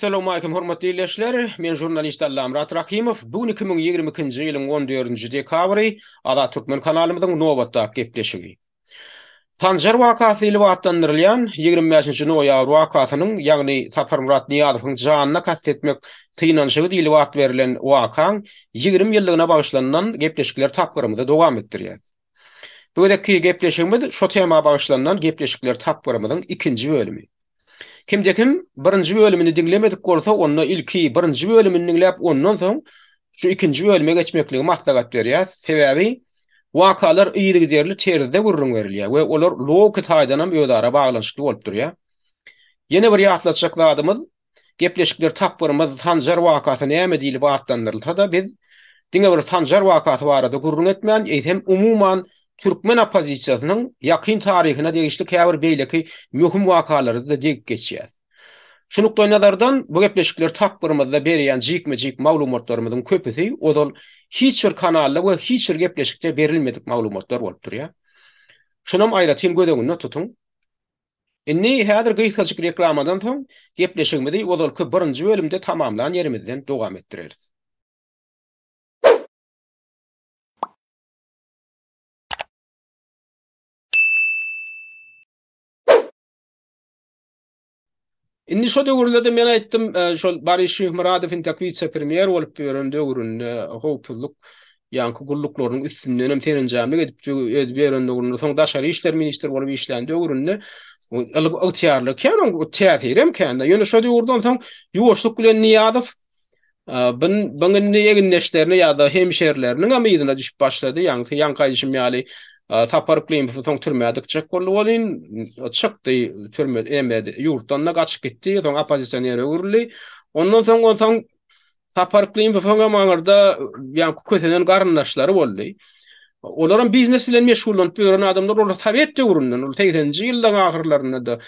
Essalawmalikim hormatly ildeşler! Men žurnalist Allamyrat Rahymow. Bu gün 2022-nji ýylyň 14-nji dekabry Azat Türkmen kanalymyzyň nobatdaky gepleşigi. Sanjar wakasy diýlip atlandyrylýan 25-nji noýabr wakasynyň, ýagny Saparmyrat Nyýazowyň janyna kast etmek synanyşygy diýlip at berlen wakaň 20 ýyllygyna bagyşlanylan gepleşikler tapgyrymyzy dowam etdirýäs. Bu gezekki gepleşigimiz şo tema bagyşlanylan gepleşikler tapgyrymyzyň ikinji bölümi. Kimde-kim birinji bölümini diňlemedik bolsa, onda ilki birinji bölümini diňläp, ondan soň şu ikinji bölüme geçmekligi maslahat berýäs. Sebäbi wakalar yzygiderli terzde gürrüň berilýär we olar logiki taýdan hem özara baglanyşykly bolup durýar. Ýene bir ýatlatjak zadymyz, Gepleşikler tapgyrymyz Sanjar wakasy näme diýlip atlandyrylsa-da, biz diňe bir Sanjar wakasy barada gürrüň etmän, eýsem, umuman, türkmen oppozisiýasynyň ýakyn taryhyna degişli käbir beýleki möhüm wakalara-da degip geçýäs. Şu nukdaýnazardan, bu gepleşikler tapgyrymyzda berýän jikme-jik maglumatlarymyzyň köpüsi ozal hiç bir kanalda we hiç bir gepleşikde berilmedik maglumatlar bolup durýar. Şunam aýratyn göz öňünde tutuň. Indi häzir gysgajyk reklamadan soň gepleşigimizi ozalky birinji bölümde tamamlan ýerimizden dowam etdireris. Indi şo döwürlerde men aýtdym, şol Boris Şyhmyradow intek wise-premýer bolup ýören döwründe howpsuzlyk ýaňky gulluklarynyň üstünden hem serenjamlyk edip edip ýören döwründe, soň daşary işler ministri bolup işlän döwründe ygtyýarlygy kän, oň täsiri hem kän. Ýöne şo döwürden soň ýuwaşlyk bilen Nyýazow Byn indi egindeşlerini ýa-da hemşerileriniň hem yzyna düşüp başlady. Ýaňky ýaňky aýdyşym ýaly Sapar Yklymowy soň türmä dykjak boldy welin, çykdy türme eme ýurtdan-da gaçyp gitdi, soň oppozisionere öwrüldi. Ondan soň onsoň Sapar Yklymowyň hem aňyrda ýaňky kösenen garyndaşlary boldy. Olaram biznes bilen meşgullanyp ýören adamlar, olar sowet döwründen, ol segseninji ýyllaryň ahyrlarynda-da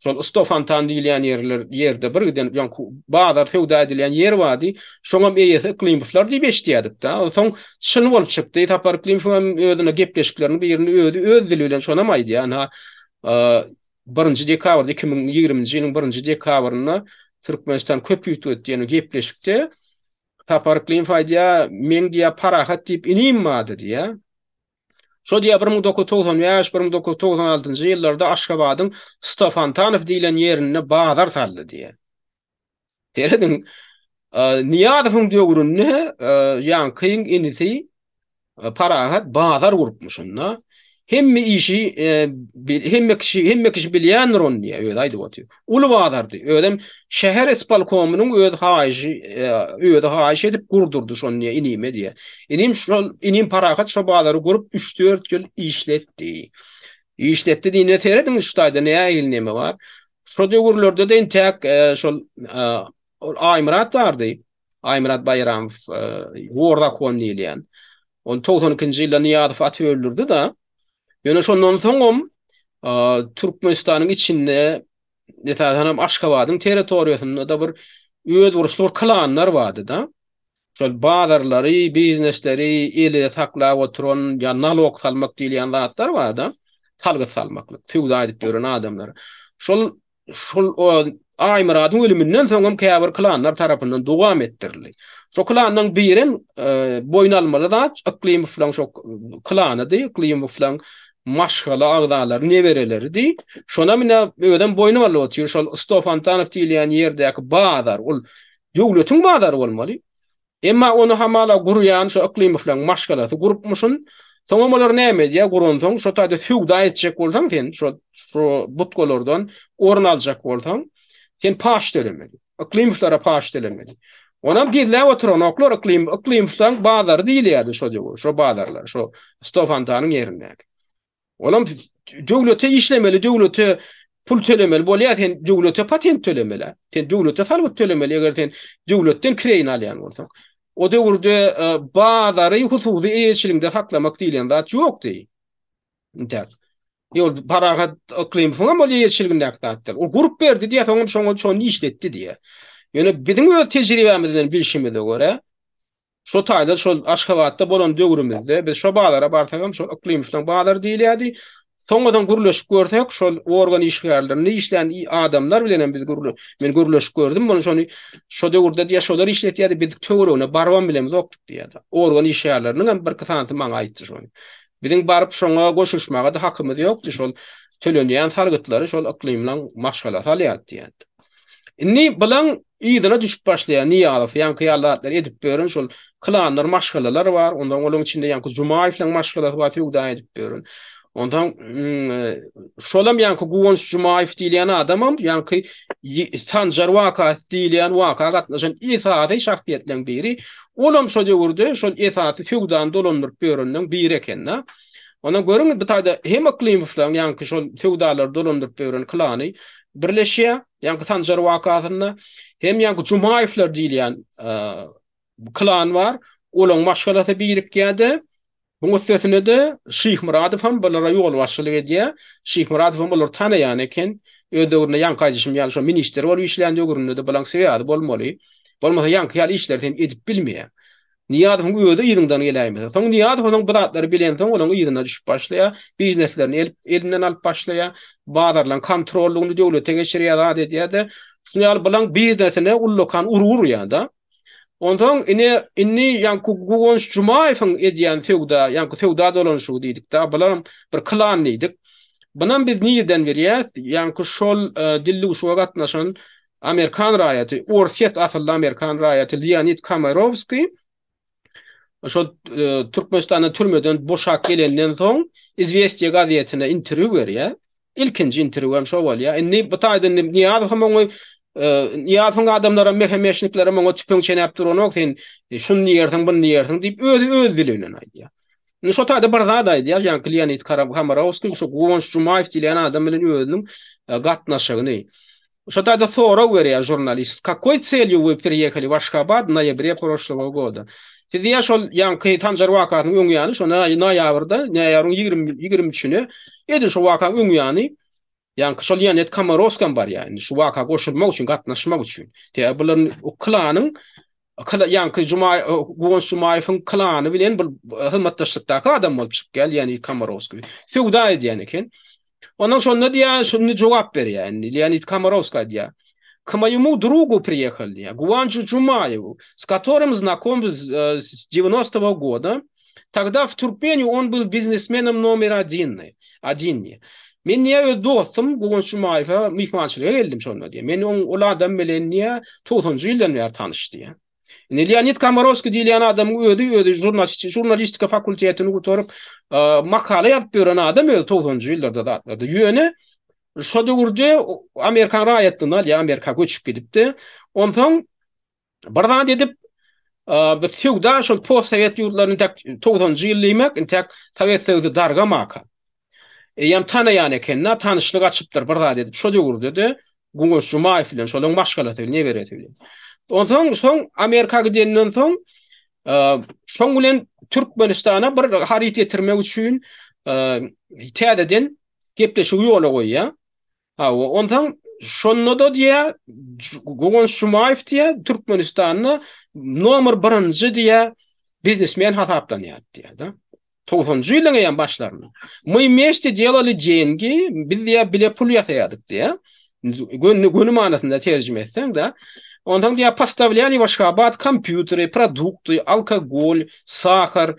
şol Sto-Fontan diýilýän ýerler, ýerde bir giden ýaňky bazar söwda edilýän ýer bardy. Şoňam eýesi Yklymowlar diýip eşidýärdik-de. Onsoň çyn bolup çykdy. Sapar Yklymow hem özüne gepleşikleriniň birinde özi öz dili bilen şonam aýdýar. Ynha, birinji dekabrda, 2020-nji ýylyň birinji dekabrynda Türkmenistan köp üýtgedi diýen gepleşikde Sapar Yklymow aýdýar, meň diýýär Parahat diýip inim bardy diýýär. Şo diýýär 1995, 1996-njy ýyllarda Aşgabadyň Stofontanow diýlen ýerinde bazar saldy diýýär. Serediň, Nyýazowyň döwründe ýaňkyň inisi Parahat bazar gurupmyş onda. Hemme işi hemme kişi hemme kişi bilýändir ony diýýär, özi aýdyp otyr. Uly bazardy. Özem şäher ispolkomynyň öz haýyşy özi haýyş edip gurdurdy şony diýýär, inime diýýär. Inim şol inim Parahat şo bazary gurup üç-dört ýyl işletdi. Işletdi diýende serediň şu taýda nähili neme bar. Şo döwürlerde-de intäk şol ol Aýmyrat bardy. Aýmyrat Baýramow war zakon diýilýän. Ony 92-nji ýylda Nyýazow atyp öldürdi-de. Ýöne şondan soňam Türkmenistanyň içinde esasan hem Aşgabadyň territoriýasynda-da bir özboluşly bir klanlar bardy-da. Şol bazarlary, biznesleri ele saklap oturan ýa nalog salmak diýilýän zatlar bardy. Salgyt salmaklyk, söwda edip ýören adamlar. Şol şol Aýmyradyň ölüminden soň hem käbir klanlar tarapyndan dowam etdirildi. Şo klanlaryň birem boýun almaly zat Yklymowlaryň şo klanydy, Yklymowlaryň maşgala agzalary, nebereleridi. Şonam ine özem boýun alyp otyr. Şol Stofontanow diýilýän ýerdäki bazar, ol döwletiň bazary bolmaly. Emma ony hamala gurýan şo Yklymowlaryň maşgalasy gurupmyşyn. Soňam olar näme edýär, guransoň şo taýda söwda etjek bolsaň sen, şo şo butgalardan orun aljak bolsaň, sen paç tölemeli. Yklymowlara paç tölemeli. Onam gizläp oturanoklar, Yklym Yklymowlaryň bazary diýilýärdi şo döwür, şo bazarlar, şo Stofantanyň ýerindäki. Olam döwlete işlemeli, döwlete pul tölemeli bolýar, sen döwlete patent tölemeli. Sen döwlete salgyt tölemeli, eger sen döwletden kireýini alýan bolsaň. O döwürde e, bazary hususy eýeçiligiňde saklamak diýlen zat ýokdy. Intäk. Ýol Parahat Yklymowyň hem ol eýeçiligindäki zatdyr. Ol gurup berdi diýýär, soňam şoňa şony işletdi diýýär. Ýöne biziň öz tejribämizden bilşimize görä, Şo taýda şol Aşgabatda bolan döwrümizde biz şo bazara barsagam şol Yklymowlaň bazary diýilýärdi. Soňa-soň gürleşip görsek, şol organ işgärlerinde işlän adamlar bilen hem biz gürle, men gürleşip gördüm, muny şony şo döwürde diýýär, şolar işletýärdi, biz töweregine barybam bilemizokdyk diýýär. Organ işgärleriniň hem birki sanysy maňa aýtdy şony. Biziň baryp şoňa goşulyşmaga-da hakymyz ýokdy, şol tölenýän salgytlary şol yklymlaň maşgalasy alýardy diýýärdi. Indi bulaň yzyna düşüp başlaýar Nyýazow, ýaňky ýaly zatlary edip ýören şol klanlar, maşgalalar bar. Onsoň olaň içinde ýaňky Jumaýewleň maşgalasy bar, söwda edip ýören. Onsoň şolam ýaňky Guwanç Jumaýew diýilýän adamam ýaňky Sanjar wakasy diýilýän waka gatnaşan esasy şahsyýetleň biri. Olam şo döwürde şol esasy söwdany dolandyryp ýörenleň biri eken-de. Ondan görüň bu taýda hem Yklymowlaň ýaňky şol söwdalary dolandyryp ýören klany birleşýär, ýaňky Sanjar wakasynda, hem ýaňky Jumaýewler diýilýän klan bar, olaň maşgalasy birikýär-de, buň üstesine-de Şyhmyradow hem bulara ýolbaşçylyk edýär. Şyhmyradow hem olary tanaýan eken. Öz döwründe ýaňky aýdyşym ýaly şo ministr bolup işlän döwründe-de bulaň swýazy bolmaly. Bolmasa ýaňky ýaly işleri sen edip bilmeýäň. Nyýazowyň özi yzyňdan geläýmese. Soň Nyýazow onuň bu zatlary bilensoň olaň yzyna düşüp başlaýar, bizneslerini elip elinden alyp başlaýar, bazarlaryň kontrollygyny döwlete geçirýär, zat edýär-de, şuny ýaly bulaň biznesine ullakan urgy urýar-da. Onsoň ine indi ýaňky Guwanç Jumaýewiň edýän söwda, ýaňky söwda dolanyşygy diýdik-de, bularam bir klan diýdik. Bunam biz nirden bilýäs? Ýaňky şol dildüwşüge gatnaşan Amerikan raýaty, orsýet asylly amerikan raýaty Leonid Komarowskiý şol Türkmenistanda türmeden boşap gelenden soň Izwestiýa gazetine interwýu berýär. Ilkinji interwýu hem şo bolýar. Indi bu taýda indi Nyýazow hem oňa Nyýazowyň adamlaram, mehemeşniklerem oňa tüpeň çenäp duranok, sen şuny diýersiň, buny diýersiň diýip, özi öz dili bilen aýdýar. Indi şo taýda bir zat aýdýar, ýaňky Leonid Komarowskiý şu Guwanç Jumaýew diýlen adam bilen özüniň gatnaşygyny. Şo taýda sorag berýär žurnalist, S kakoý celýu we priýehali w Aşgabat w noýabre proşlogo goda? Siz diýýär şol ýaňky Sanjar wakasynyň öň ýany, şo noýabrda, noýabryň 20 23-üne edil şo wakanyň öň ýany ýaňky şol Leonid Komarowskam barýar indi şu waka goşulmak üçin, gatnaşmak üçin. Sebäbi bularyň o klanyň ýaňky Jumaý Guwanç Jumaýewiň klany bilen bir hyzmatdaşlykdaky adam bolup çykýar Leonid Komarowskiý. Söwda edýän eken. Ondan şonda diýýär, şunda jogap berýär indi. Leonid Komarowskiý aýdýar. K moýemu drugu priýehal diýýär. Guwanju Jumaýewu, s kotorym znakom s 90-go goda. Tagda w Türkmeniýi on byl biznesmenom nomer odin, odin diýýär. Men diýýär öz dostum Guwanç Jumaýewe myhmançylyga geldim şonda diýýär. Men oň ol adam bilen diýýär togsanjy ýyldan bäri tanyş diýýär. Indi Leonid Komarowskiý diýilýän adamyň özi özi žurnalistika fakultetini gutaryp, makala ýazyp ýören adam özi togsanjy ýyllarda zatlarda. Ýöne şo döwürde Amerikan raýatlygyny alýar, Amerika göçüp gidipdi. Onsoň bir zat edip, bu söwda şol postsowet ýurtlaryny intäk togsanjy ýyl diýmek, intäk Sowet Soýuzy dargamaka. Eýýäm tanaýan eken-dä, tanyşlyk açypdyr bir zat edip. Şo döwürde-de Guwanç Jumaýew bilen, şolaryň maşgalasy bilen, neberesi bilen. Onsoň soň Amerika gidenden soň şoň bilen Türkmenistana bir haryt getirmek üçin täzeden gepleşigi ýola goýýar. Hawa, onsoň şonda-da diýýär, Guwanç Jumaýew diýýär, Türkmenistanda nomer birinji diýýär, biznesmen hasaplanýar diýýär-de. Togsanjy ýylyň eýýäm başlarynda. My wmeste delali dengi, biz diýýär bile pul ýasaýardyk diýýär. Göni, göni manysynda terjime etseň-de. Onsoň diýýär, postawlýali w Aşgabat kompýuteri, produkty, alkogol, sahar.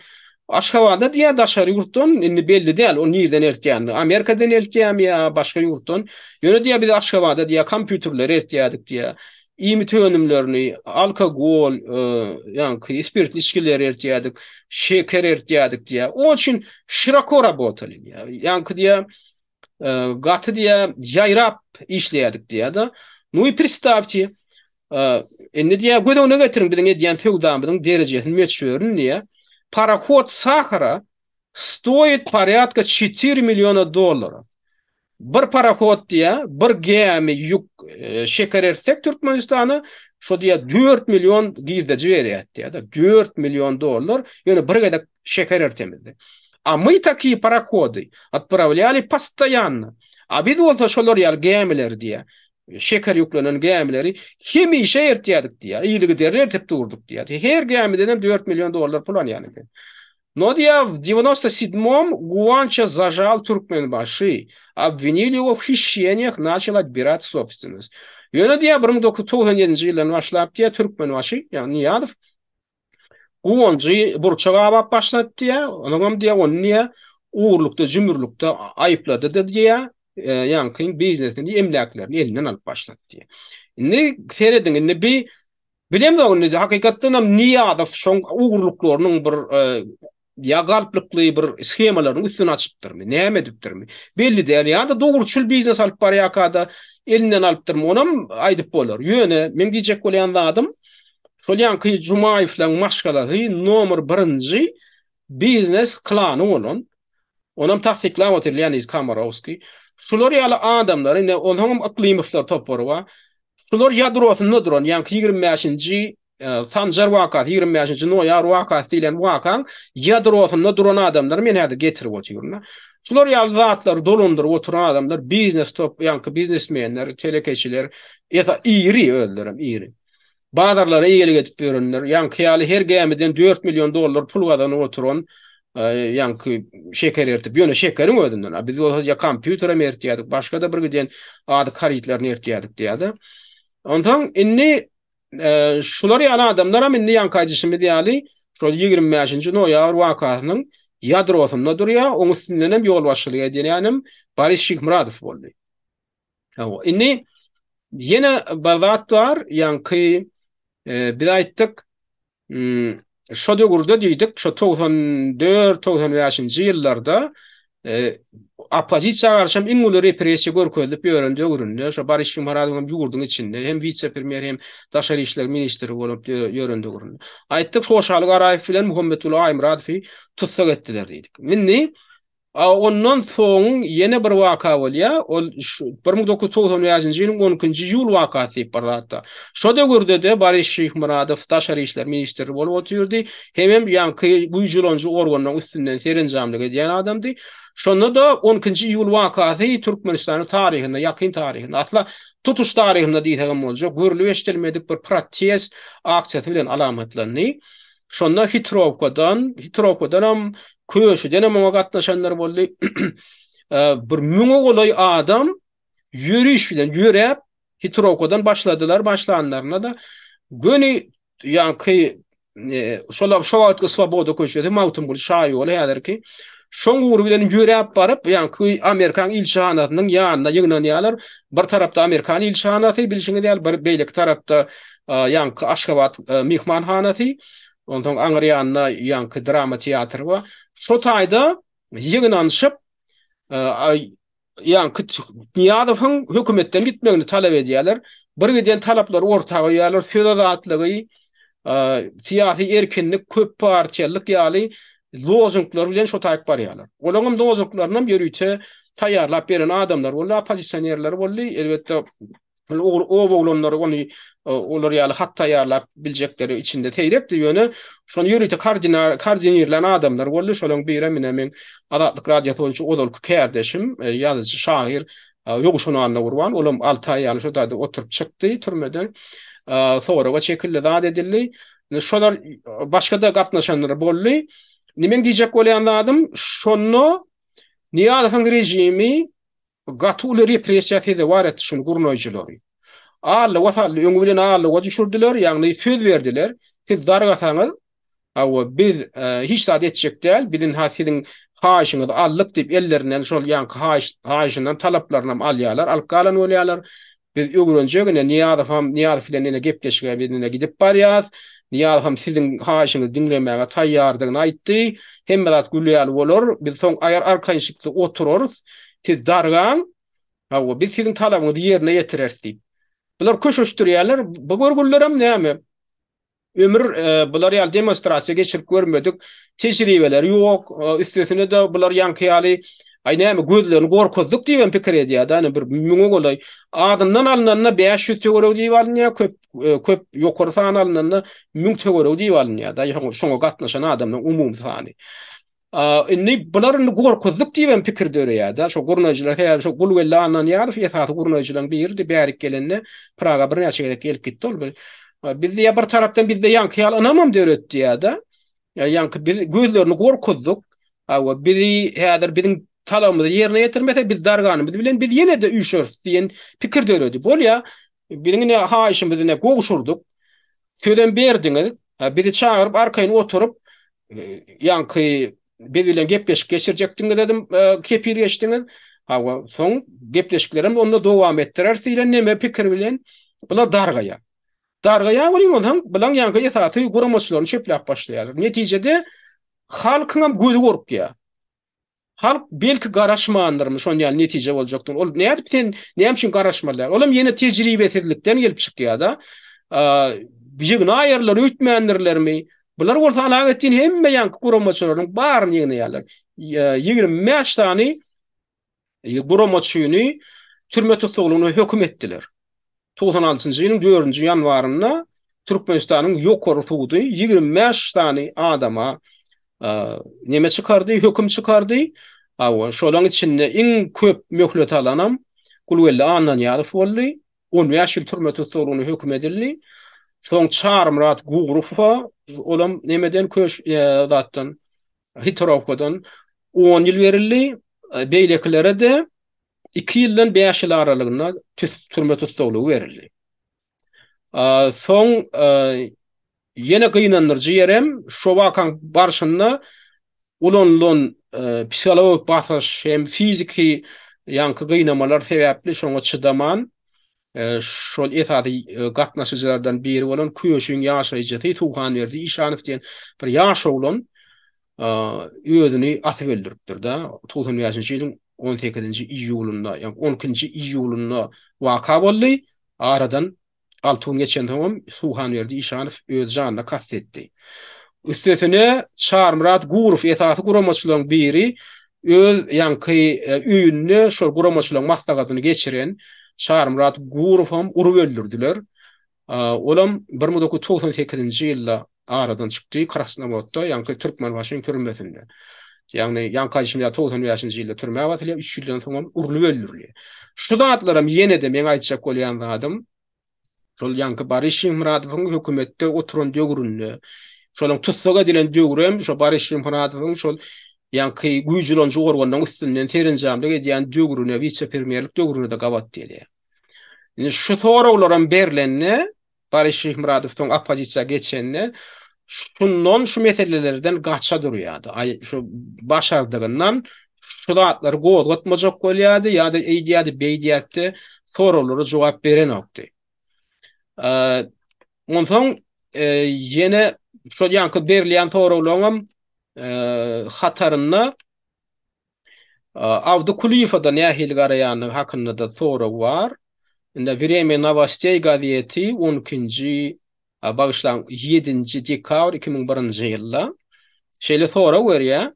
Aşgabada diýýär daşary ýurtdan, indi belli däl, o nirden eltýänini, Amerikadan eltýärmi ýa başga ýurtdan. Ýöne diýýär biz Aşgabada diýýär kompýuterleri eltýärdik diýýär. Iýmit önümlerini, alkogol, ýaňky spirtli içgileri eltýärdik, şeker eltýärdik diýýär. Onuň üçin şiroko rabotali diýýär. Ýaňky diýýär, gaty diýýär, ýaýrap işleýärdik diýýär-de. Nu i predstavte, indi diýýär, göz öňüne getiriň biziň edýän söwdamyzyň derejesini, möçberini diýýär. Parahod sahara stoýit porýadka çetiri milliona dollara. Bir parahod diýýär, bir gämi ýük şeker eltsek Türkmenistana, şo diýýär 4 million girdeji berýär diýýär-de. 4 million dollar, ýöne bir gezek şeker eltemizde. A my takiýe parahody otprawlýali postoýanno. A biz bolsa şolar ýaly gämileri diýýär, şeker ýüklenen gämileri hemişe eltýärdik diýýär, yzygiderli eltip durduk diýýär. Her gämiden hem 4 million dollar pul alýan eken. No diýýär, w dewnasta sedmom Guwança zažal Türkmenbaşy, obwinili ýego w hişşeniýah naçel otbirat sobstwennost. Ýöne diýýär, 1997-nji ýyldan başlap diýýär, Türkmenbaşy, ýagny Nyýazow Guwanjy burça gabap başlady diýýär, onuňam diýýär, ony diýýär, ogurlykda, jümürlikde aýyplady-da diýýär, ýaňky biznesini, emläklerini elinden alyp başlady diýýär. Indi serediň, indi bi Bilemzok indi hakykatdanam Nyýazow şoň ogurlyklarynyň bir ýa galplykly bir shemalarynyň üstüni açypdyrmy, näme edipdirmi, belli däl. Ýa-da dogruçyl biznes alyp barýarka-da elinden alypdyrmy, onam aýdyp bolar. Ýöne meň diýjek bolýan zadym, şol ýaňky Jumaýewlaryň maşgalasy nomer birinji biznes klany bolan, onam tassyklap otyr Leonid Komarowskiý. Şular ýaly adamlary, ine onsoňam Yklymowlar topary bar. Şular ýadrosynda duran, ýaňky 25-nji Sanjar wakasy, 25-nji noýabr wakasy diýlen wakaň ýadrosynda duran adamlary men häzir getirip otyryn. Şular ýaly zatlary dolandyryp oturan adamlar biznes top, ýaňky biznesmenler, telekeçiler, esa iri özlerem iri. Bazarlara eýelik edip ýörenler, ýaňky ýaly her gämiden 4 million dollar pul gazanyp oturan ýaňky şeker eritip, ýöne şekeriň özünden, a biz bolsa ýa kompýuterem eritýärdik, başga-da bir giden azyk harytlaryny eritýärdik diýýär-de. Onsoň indi şular ýaly adamlaram indi ýaňky aýdyşymyz ýaly şol 25-nji noýabr wakasynyň ýadrosynda durýar, oň üstündenem ýolbaşçylyk edýänem Boris Şyhmyradow boldy. Hawa, indi ýene bir zat bar, ýaňky biz aýtdyk, şo döwürde diýdik, şo 94, 95-nji ýyllarda oppozisiýa garşy hem iň uly repressiýa görkezilip ýören döwründe, şo Boris Şyhmyradow hem ýurduň içinde hem wise-premýer hem daşary işler ministri bolup ýören döwründe. Aýtdyk, Şoşaly Garaýew bilen Muhammetguly Aýmyradowy tussag etdiler diýdik. Indi A ondan soň ýene bir waka bolýar, ol 1995-nji ýylyň 12-nji iýul wakasy diýip bir zatda. Şo döwürde-de Boris Şyhmyradow daşary işler ministri bolup otyrdy, hemem ýaňky güýç ulanyjy organynyň üstünden serenjamlyk edýän adamdy. Şonda-da 12-nji iýul wakasy Türkmenistanyň taryhynda, ýakyn taryhynda, asla tutuş taryhynda diýsegem boljak, görlüp-eşidilmedik bir protest aksiýasy bilen alamatlandy. Şonda Hitrowkadan, Hitrowkadanam, Köşüdenem oňa gatnaşanlar boldy. Bir müňe golaý adam ýöriş bilen ýöräp, Hitrowkadan başladylar, başlanlarynda-da göni ýaňky şol şo wagtky Swoboda köçesi, Magtymguly şaýoly häzirki, şoň ugry bilen ýöräp baryp, ýaňky Amerikan ilçihanasynyň ýanyna ýygnanýarlar. Bir tarapda Amerikan ilçihanasy, bilşiňiz ýaly, bir beýleki tarapda ýaňky Aşgabat myhmanhanasy, onsoň aňyr ýanynda ýaňky drama teatry bar. Şo taýda ýygnanyşyp, ýaňky Nyýazowyň hökümetden gitmegini talap edýärler. Bir giden talaplary orta goýýarlar, söz azatlygy, syýasy erkinlik, köp partiýalylyk ýaly lozunglar bilen şo taýyp barýarlar. Olaryň lozunglaryny hem ýörite taýýarlap beren adamlar boldy, oppozisionerler boldy. Elbetde, Oba oglanlary ony olar ýaly hat taýýarlap biljekleri içinde seýrekdi, ýöne şony ýörite koordinirlän adamlar boldy. Şolaryň birem ine meň Azatlyk Radiosy boýunça ozalky kärdeşim, ýazyjy, şahyr Ýowşan Annagurban. Olam alty aý ýaly şo taýda oturyp çykdy türmeden. Soraga çekildi, zat edildi. Indi şolar başga-da gatnaşanlar boldy. Indi meň diýjek bolýan zadym, şonda Nyýazowyň režimi Gaty uly repressiýa sezewar etdi şuny gurnaýjylary. Allyga saldy, öňi bilen allyga düşürdiler, ýagny söz berdiler, siz dargasaňyz, hawa, biz hiç zat etjek däl, biz ynha siziň haýyşyňyzy aldyk diýip ellerinden şol ýaňky haýyş, haýyşyndan talaplarynam alýarlar, alyp galan bolýarlar. Biz öwrenjek ine Nyýazowam, Nyýazow bilen ine gepleşige biz ine gidip barýas. Nyýazowam siziň haýyşyňyzy diňlemäge taýýardygyny aýtdy. Hemme zat gül ýaly bolar. Biz soň aýar arkaýynçylykda oturarys. Siz dargaň. Hawa, biz siziň talabyňyzy ýerine ýetireris diýip. Bular köşeşdirýärler. Bu görgülilerem näme? Ömür bular ýaly demonstrasiýa geçirip görmedik, tejribeleri ýok, üstesine-de bular ýaňky ýaly, aý näme gözlerini gorkuzdyk diýip hem pikir edýär-de, ýani bir müňe golaý, azyndan alnanda 500 töweregi diýip alynýar, köp köp ýokary san alnanda 1000 töweregi diýip alynýar-da, şoňa gatnaşan adamlaryň umumy sany. Indi bular indi gorkuzdyk diýip hem pikir döreýär-de. Şo gurnaýjylar sebäbi şo Gulgeldi Annanyýazow esasy gurnaýjylaryň biridi. Bärik gelende Praga birnäçe gezek gelip gitdi ol. Biz diýýär bir tarapdan bizde ýaňky ýaly ynamam döretdi diýýär-de. Ýaňky biz gözlerini gorkuzdyk. Hawa, bizi häzir biziň talabymyzy ýerine ýetirmese, biz darganymyz bilen biz ýene-de üýşeris diýen pikir döredi. Bolýa, biziň ine haýyşymyzy ine gowşurdyk. Sözem berdiňiz. Bizi çagyryp arkaýyn oturyp, ýaňky biz bilen gepleşik geçirjekdiňiz dedim, kepil geçdiňiz. Hawa, soň gepleşiklerem onda dowam etdireris diýlen neme pikir bilen bular dargaýar. Dargaýar welin onsoň bulaň ýaňky esasy guramaçylaryny çöpläp başlaýarlar. Netijede halkyňam gözi gorkýar. Halk belki garaşmandyrmy şon ýaly netije boljakdygyny. Ol nädip sen näme üçin garaşmaly däl? Olam ýene tejribesizlikden gelip çykýar-da. Ýygnaýarlar öýtmändirlermi? Bular bolsa alagetdin hemme ýaňky guramaçylaryň baryny ýygnaýarlar. 25 sany guramaçyny türme tussaglygyna höküm etdiler. 96-njy ýylyň 4-nji ýanwarynda Türkmenistanyň Ýokary sudy 25 sany adama neme çykardy, höküm çykardy. Hawa, şolaryň içinde iň köp möhlet alanam Gulgeldi Annanyýazow boldy. 15 ýyl türme tussaglygyna höküm edildi. Soň Çarymyrat Gugrowa, olam nemeden köş zatdan Hitrowkadan on ýyl berildi. Beýlekilere-de iki ýyldan bäş ýyl aralygynda türme tussaglygy berildi. Soň ýene gynandyryjy ýerem şo wakaň barşynda ulanylan psihologik basyş hem fiziki ýaňky gynamalar sebäpli şoňa çydaman şol esasy gatnaşyjylardan biri bolan Köşüň ýaşaýjysy Suhanberdi Işanow diýen bir ýaş oglan özüni asyp öldüripdir-de. 95-nji ýylyň 18-nji iýulynda, ýagny 12-nji iýulynda waka boldy. Aradan 6 gün geçensoňam Suhanberdi Işanow öz janyna kast etdi. Üstesine Çarmyrat Gurow esasy guramaçylaryň biri öz ýaňky öýünde şol guramaçylaryň maslahatyny geçiren Çarymyrat Gurowam urup öldürdiler. Olam 1998-nji ýylda aradan çykdy Krasnowodda, ýaňky Türkmenbaşyň türmesinde. Ýagny ýaňky aýdyşym ýaly 95-nji ýylda türmä basylýar, üç ýyldan soňam urlup öldürilýär. Şu zatlaram ýene-de meň aýtjak bolýan zadym, Şol ýaňky Boris Şyhmyradowyň hökümetde oturan döwründe, şolaň tussag edilen döwrem şo Boris Şyhmyradowyň şol ýaňky güýç ulanyjy organynyň üstünden serenjamlyk edýän döwrüne, wise-premýerlik döwrüne-de gabat gelýär. Indi şu soraglaram berlende, Boris Şyhmyradow soň oppozisiýa geçende, şundan şu meselelerden gaça durýardy. Aý, şu başardygyndan şu zatlary gozgatmajak bolýardy ýa-da eýdýärdi, beýdýärdi, soraglara jogap berenokdy. Onsoň ýene şol ýaňky berilýän soraglaryňam hatarynda Abdy Kulyýewe-de nähili garaýandygy hakynda-da sorag bar. Indi Wremýa nowosteý gazeti on ikinji bagyşlaň, ýedinji dekabr 2001-nji ýylda şeýle sorag berýär,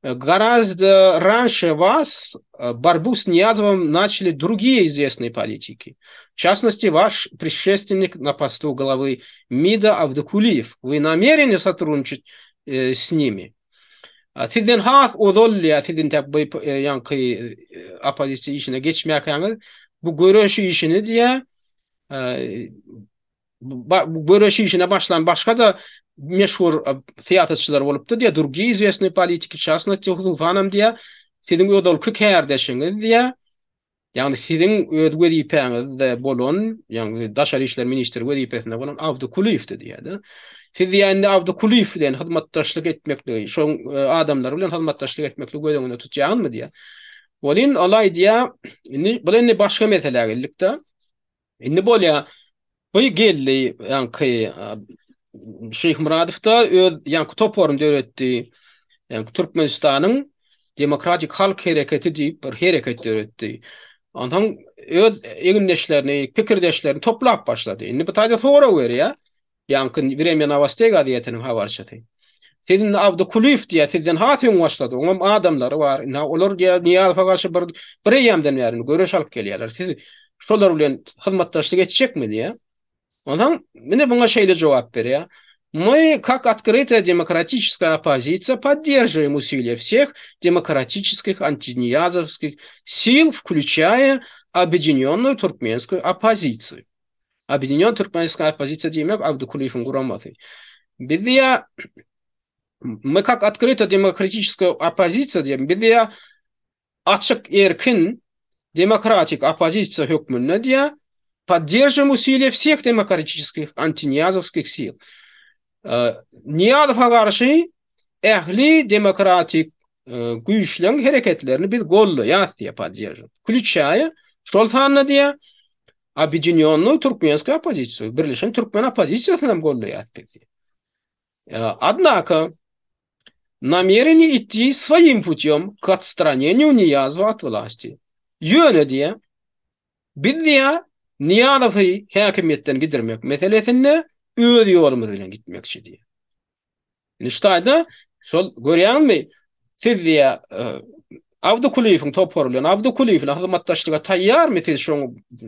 Гораздо раньше вас борьбу с Ниязовым начали другие известные политики. В частности, ваш предшественник на посту главы МИДа Абдыкулиев. Вы намерены сотрудничать э, с ними? Sizden has ozal ýa siz intäk bu ýaňky oppozisiýa işine geçmäkäňiz bu göreş işini diýä bu göreş işine başlan başga-da meşhur syýasatçylar bolupdy diýä, drugiye izwestnyý politiki, w çasnosti, hususanam diýä, siziň ozalky kärdeşiňiz diýä, ýagny siziň öz wezipäňizde bolan, ýagny daşary işler ministri wezipesinde bolan Abdy Kulyýewdi diýä-de. Siz diýä indi Abdy Kulyýew bilen hyzmatdaşlyk etmekligi, şoň adamlary bilen hyzmatdaşlyk etmekligi göz öňünde tutýaňyzmy diýä. Welin ol aýdýa, indi bul indi başga meselä geldik-de. Indi bolýa. Bu geldi ýaňky Şyhmyradow-da öz ýaňky toparyny döretdi. Ýaňky Türkmenistanyň Demokratik Halk Hereketi diýip bir hereket döretdi. Onsoň öz egindeşlerini, pikirdeşlerini toplap başlady. Indi bu taýda sorag berýär. Ýaňky Wremýa Nowosteý gazetiniň habarçysy. Siz indi Abdy Kulyýew diýýär, sizden has öň başlady. Oňam adamlary bar. Indi olar diýýär, Nyýazowa garşy bir bir eýýämden bäri indi göreş alyp gelýärler. Siz şolar bilen hyzmatdaşlyk etjekmi diýýär. Onsoň ine muňa şeýle jogap berýär. Мы, как открытая демократическая оппозиция, поддерживаем усилия всех демократических антиниязовских сил, включая объединенную туркменскую оппозицию. Obýedinýon Türkmenistan oppozisiýa diýmek Abdy Kulyýewiň guramasy. Biz diýýär. My kak otkryta demokratiçeskaýa oppozisiýa diýip, biz diýýär açyk, erkin demokratik oppozisiýa hökmünde diýýär, podderžiwaýem usiliýa wseh demokratiçeskih antiniýazowskih sil. Nyýazowa garşy ähli demokratik güýçleň hereketlerini biz goldaýas diýýär, podderžiwaýem. Wklýuçaýa, şol sanda diýýär, obýedinýonnuýu türkmenskiý oppozisiýu, birleşen türkmen oppozisiýasyny hem goldaýas biz diýýär. Однако, намерены идти своим путем к отстранению Ниязова от власти. Ýöne diýýär, biz diýýär, Nyýazowy häkimiýetden gidirmek meselesinde öz ýolumyz bilen gitmekçi diýýär. Indi şu taýda şol görýäňizmi, siz diýýär, Abdy Kulyýewiň topary bilen Abdy Kulyýew bilen hyzmatdaşlyga taýýarmy siz şoň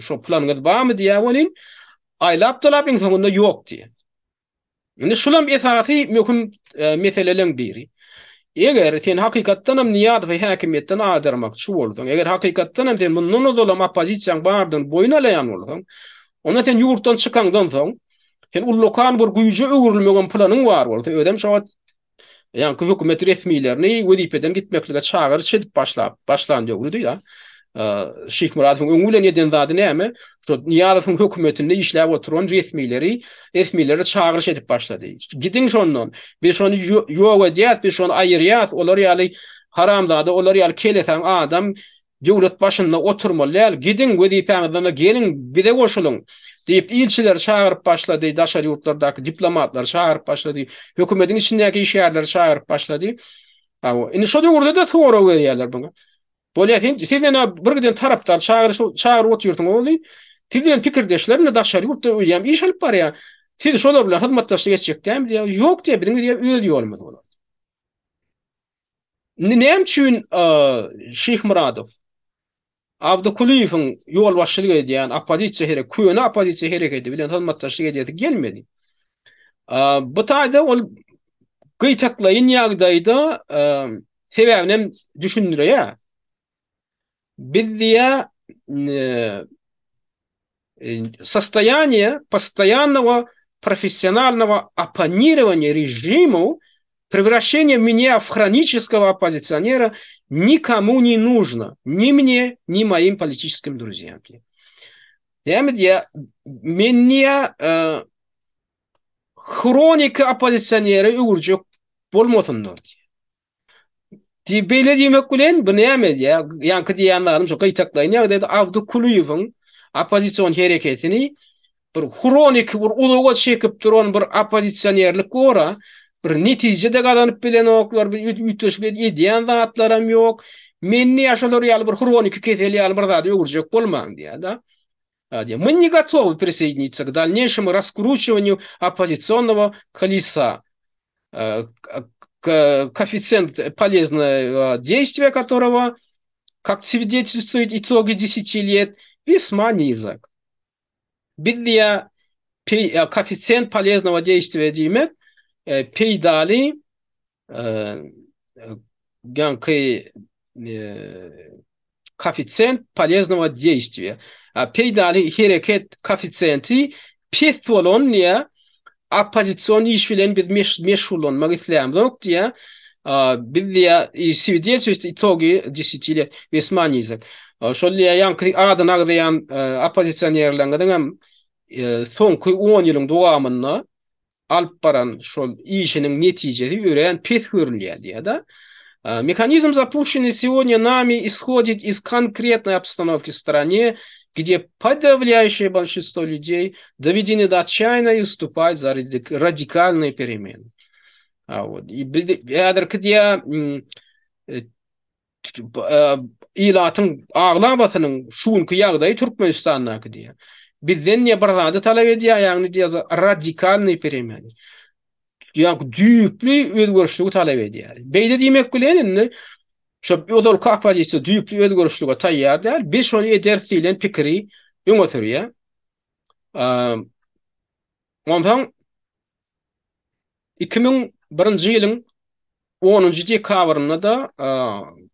şo planyňyz barmy diýýär welin, aýlap-dolap iň soňunda ýok diýýär. Indi şulam esasy möhüm meseleleň biri. Eger sen hakykatdan hem Nyýazowy häkimiýetden agdarmakçy bolsaň, eger hakykatdan hem sen mundan ozalam oppozisiýaň bardygyny boýun alaýan bolsaň, onda sen ýurtdan çykaňdan soň, sen ullakan bir güýje öwrülmegem planyň bar bolsa, özem şo wagt Ýaňky hökümet resmilerini wezipeden gitmeklige çagyryş edip başlap, başlan döwrüdi-de. Şyhmyradowyň öňi bilen eden zady näme? Şo Nyýazowyň hökümetinde işläp oturan resmileri, resmilere çagyryş edip başlady. Gidiň şondan. Biz şony ýok edýäs, biz şony aýyrýas. Olar ýaly haramzada, olar ýaly kelesaň adam Döwlet başynda oturmaly däl, gidiň, wezipäňizden-de geliň, bize goşulyň! diýip, ilçileri çagyryp başlady, daşary ýurtlardaky diplomatlary çagyryp başlady, hökümetiň içindäki işgärleri çagyryp başlady. Hawa, indi şo döwürde-de sorag berýärler muňa. Bolýa, sen, siz ene bir giden tarapdar çagyryş, çagyryp otyrsyňyz ony. Siz bilen pikirdeşler indi daşary ýurtda öýem iş alyp barýar. Siz şolar bilen hyzmatdaşlyk etjek dälmi diýýär. Ýok diýýär, biziň diýýär öz ýolumyz bolar. Indi näme üçin Şyhmyradow Abdy Kulyýewiň ýolbaşçylyk edýän oppozisiýa herek, köne oppozisiýa hereketi bilen hyzmatdaşlyk edesi gelmedi? Bu taýda ol gytaklaýyn ýagdaýda sebäbini hem düşündirýär. Biz diýýär Состояние постоянного профессионального оппонирования режиму, превращение меня в хронического оппозиционера никому не нужно, ни мне, ни моим политическим друзьям. Näme diýýär? Men diýýär, hroniki oppozisionere öwürjek bolmasynlar diýýär. Diýip, beýle diýmek bilen, bu näme edýär? Ýaňky diýýän zadym şu gytaklaýyn ýagdaýda Abdy Kulyýewiň oppozision hereketini bir hroniki bir uzaga çekip duran bir oppozisionerlik gora, bir netije-de gazanyp bilenoklar, bir üýtgeşik edýän zatlaram ýok. Meni ýa şolar ýaly bir hroniki kesel ýaly bir zada öwürjek bolmaň diýýär-de. Мы не готовы присоединиться к дальнейшему раскручиванию оппозиционного колеса. Коэффициент полезного действия которого, как свидетельствуют итоги 10 лет, весьма низок. Biz diýýär, koeffisiýent poleznogo deýstwiýa diýmek, peýdaly ýaňky koeffisiýent poleznogo deýstwiýa. Peýdaly hereket koeffisiýenti pes bolan diýýär, oppozision iş bilen biz meşgullanmak islämzok diýýär. Biz diýýär, swidelstwuýut itogi deseti let wesma nizok. Şol diýýär, ýaňky adyny agzaýan oppozisionerleriňiziň hem soňky on ýylyň dowamynda alyp baran şol işiniň netijesi örän pes görünýär diýýär-de. Mehanizm zapuşennyý segodnýa nami ishodit iz konkretnoý obstanowki w strane, gde podawlýaýuşeýe bolşinstwo lýudey dowedeny do otçaýaniýa i wstupaýut za radikalnyýe peremeny. Häzirki diýýär ilatyň aglabasynyň şu günki ýagdaýy Türkmenistandaky diýýär. Bizden diýýär bir zady talap edýär, ýagny diýýär radikalnyý peremeny. Ýagny düýpli özgerişligi talap edýär. Beýle diýmek bilen indi şo ozalky oppozisiýa düýpli özgerişlige taýýar däl, biz şony ederis diýlen pikiri öňe sürýär. Onsoň 2001-nji ýylyň onunjy dekabrynda-da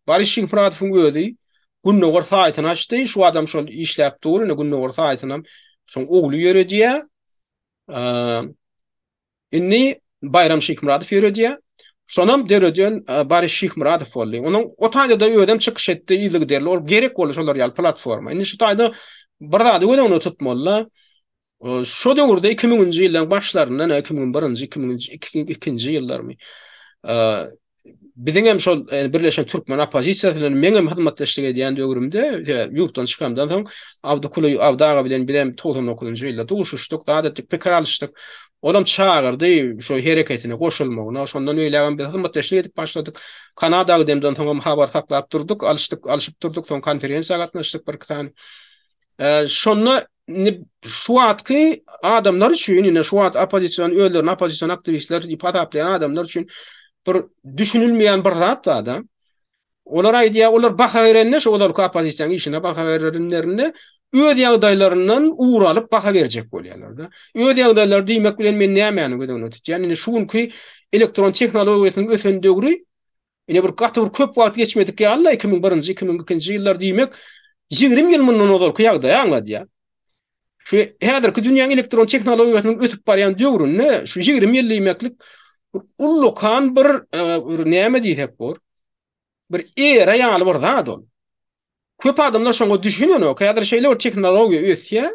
Boris Şyhmyradowyň özi Gündogar saýtyny açdy. Şu adam şol işläp dur, indi Gündogar saýtynam şoň ogly ýöredýär. Indi Baýram Şyhmyradow ýöredýär. Şonam döreden Boris Şyhmyradow boldy. Onuň o taýda-da özem çykyş etdi yzygiderli. Ol gerek boldy şolar ýaly platforma. Indi şu taýda bir zady göz öňünde tutmaly-da. Şo döwürde 2000-nji ýyllaryň başlarynda, 2001-nji, 2002-nji ýyllarmy? Biziň hem şol Birleşen Türkmen oppozisiýasy bilen meň hem hyzmatdaşlyk edýän döwrümde, ýurtdan çykamdan soň Abdykuly Abdy aga bilen biz hem 99-njy ýylda duşuşdyk, zat etdik, pikir alyşdyk. Olam çagyrdy şo hereketine goşulmagyna. Şondan beýlägem biz hyzmatdaşlyk edip başladyk. Kanada gidemden soňam habar saklap durduk, alyşdyk, alyşyp durduk. Soň konferensiýa gatnaşdyk birki sany. Şonda indi şu wagtky adamlar üçin, indi şu wagt oppozision özlerini oppozision aktiwistler diýip hasaplaýan adamlar üçin bir düşünilmeýän bir zat bar-da. Olar aýdýar, olar baha berende, şu ozalky oppozisiýanyň işine baha berenlerinde öz ýagdaýlaryndan ugur alyp baha berjek bolýarlar-da. Öz ýagdaýlary diýmek bilen men nämäni göz öňünde tutýan? Indi şu günki elektron tehnologiýasynyň ösen döwri, ine bir gaty bir köp wagt geçmedik ýaly-da, 2001-nji, 2002-nji ýyllar diýmek, 20 ýyl mundan ozalky ýagdaýy aňladýar. Şu häzirki dünýäň elektron tehnologiýasynyň ösüp barýan döwründe şu 20 ýyl diýmeklik bir ullakan bir, e, bir näme diýsek bor? Bir era ýaly bir zat ol. Köp adamlar şoňa düşünenok. Häzir şeýle bir tehnologiýa ösýär.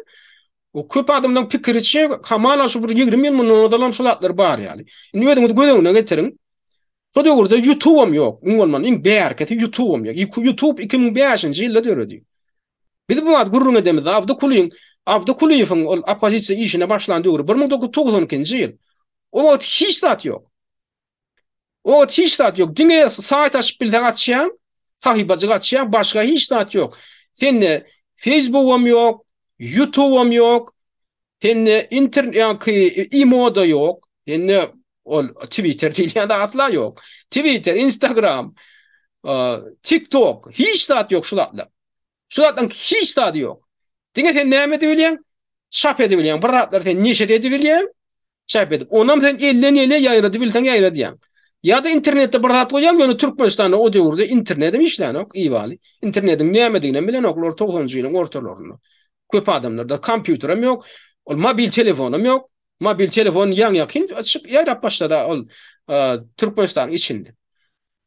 O köp adamlaryň pikiriçe hamala şu bir 20 ýyl mundan ozal hem şu zatlar bar ýaly. Indi özüňiz göz öňüne getiriň. Şo döwürde YouTube-am ýok. Iň bolmanda iň bärkisi YouTube-am ýok. YouTube 2005-nji ýylda döredi. Biz bu wagt gürrüň edemizde Abdy Kulyň, Abdy Kulyýewiň ol oppozisiýa işine başlan döwri 1992-nji ýyl. O wagt hiç zat ýok. O wagt hiç zat ýok. Diňe saýt açyp bilseň açýaň, sahypajyk açýaň, başga hiç zat ýok. Sende Facebookam ýok, YouTubeam ýok, sende internet ýaňky imo-da ýok, sende ol Twitter diýilýän zat asla ýok. Twitter, Instagram, TikTok, hiç zat ýok şu zatlar. Şu zatlaryň hiç zady ýok. Diňe sen näme edip bilýäň? Çap edip bilýäň. Bir zatlary sen neşir edip bilýäň. Çap edip. Onam sen elden ele ýaýradyp bilseň ýaýradýaň. Ýa-da internetde bir zat goýýaň, ýöne Türkmenistanda o döwürde internetem işlänok, ibaly. Internetiň nämediginem bilenoklar togsanynjy ýylyň ortalarynda. Köp adamlarda kompýuterem ýok, ol mobil telefonam ýok. Mobil telefon ýaňy-ýakyn çyk ýaýrap başlady ol Türkmenistanyň içinde.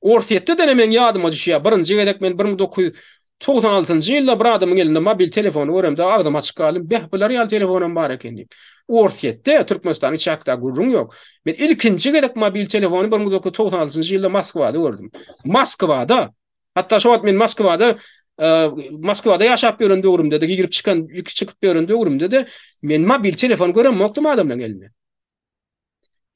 Orsýetde-de meň ýadyma düşýär, birinji gezek men 1996-njy ýylda bir adamyň elinde mobil telefony göremde agzym açyk galdym, beh bular ýaly telefonam bar eken diýip. Orsýetde, Türkmenistanyň içi hakda gürrüň ýok. Men ilkinji gezek mobil telefony 1996-njy ýylda Moskwada gördüm. Moskwada! Hatda şo wagt men Moskwada Moskwada ýaşap ýören döwrümde-de, girip çykan, çykyp ýören döwrümde-de men mobil telefon göremokdym adamlaryň elinde.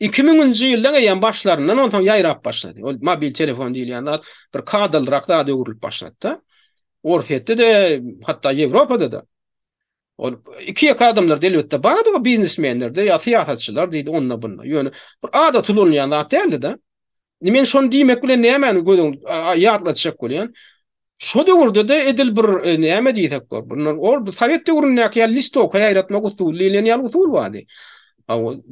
2000-nji ýyldan eýýäm başlaryndan onsoň ýaýrap başlady. Ol mobil telefon diýilýän zat bir kadalyrak zada öwrülip başlady-da. Orsýetde-de, hatda Ýewropada-da. Ol iki-ýeke adamlarda elbetde bardy, o biznesmenlerde ýa syýasatçylar diýdi onda-bunda. Ýöne bir adaty ulanylýan zat däldi-de. Indi men şony diýmek bilen nämäni göz ýatlatjak bolýan? Şo döwürde-de edil bir e, näme diýsek bor. Bundan ol sowet döwründäki ýaly listowka ýaýratmak usuly diýlen ýaly usul bardy.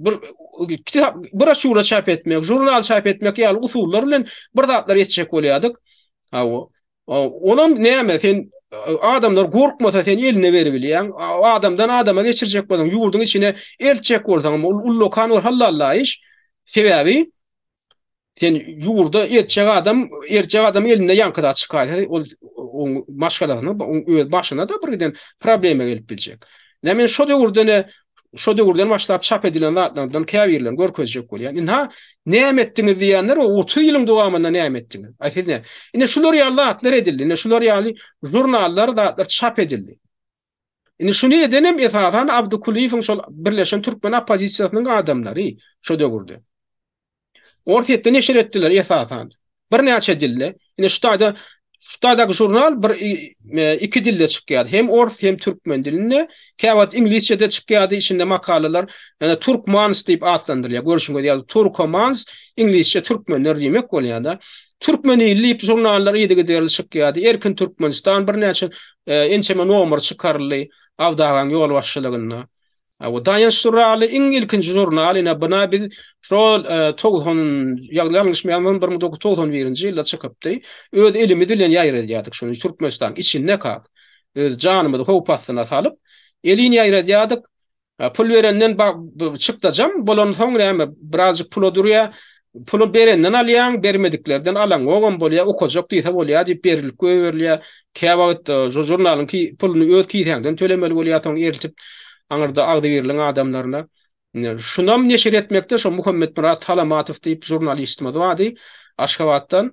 Bir kitap, broşýura çap etmek, žurnal çap etmek ýaly usullar bilen bir zatlar etjek bolýardyk. Hawa. Onam näme sen adamlar gorkmasa sen eline beribilýäň. Adamdan adama geçirjek bolsaň, ýurduň içine eltjek bolsaň, ol ullakan bir hallalla iş. Sebäbi Sen ýurda ertjek adam, ertjek adam elinde ýaňky zat çykaýsa, ol oň maşgalasyna, oň öz başyna-da bir giden problema gelip biljek. Ine men şo döwürde ne şo döwürden başlap çap edilen zatlardan käbirlerini görkezjek bolýan. Ynha, näme etdiňiz diýenler, o 30 ýylyň dowamynda näme etdiňiz? Aý siz näme? Ine şular ýaly zatlar edildi. Ine şular ýaly žurnallar, zatlar çap edildi. Indi şuny edenem esasan Abdy Kulyýewiň şol Birleşen Türkmen oppozisiýasynyň adamlary şo döwürde. Orsýetde neşir etdiler esasan. Birnäçe dilde. Indi şu taýda şu taýdaky žurnal bir e, iki dilde çykýardy. Hem ors hem türkmen dilinde. Käwagt iňlisçe-de çykýardy, içinde makalalar. Ýöne Turkmans diýip atlandyrylýar. Görşüňiz ýaly Turkomans iňlisçe türkmenler diýmek bolýar-da. Türkmen ili diýip žurnallar yzygiderli çykýardy. Erkin Türkmenistan birnäçe e, ençeme nomer çykaryldy Abdy agaň ýolbaşçylygynda. O Daýanç žurnaly iň ilkinji žurnal, ine buna biz şol 90 e, ýalňyşmaýan 1991-nji ýylda çykypdy. Öz elimiz bilen ýaýradýardyk şuny Türkmenistanyň içinde kak. Öz janymyzy howp astyna salyp, elin ýaýradýardyk. Pul berenden çykdajam bolansoň näme birazjyk pula durýar. Puly berenden alýaň, bermediklerden alaňogam bolýar, okajak diýse bolýar diýip berilip goýberilýär. Käwagt şo žurnalyň puluny öz kisäňden tölemeli bolýar, soň eltip aňyrda agzybirligiň adamlaryna. Şunam neşir etmekde şo Muhammetmyrat Salamatow diýip žurnalistimiz bardy Aşgabatdan.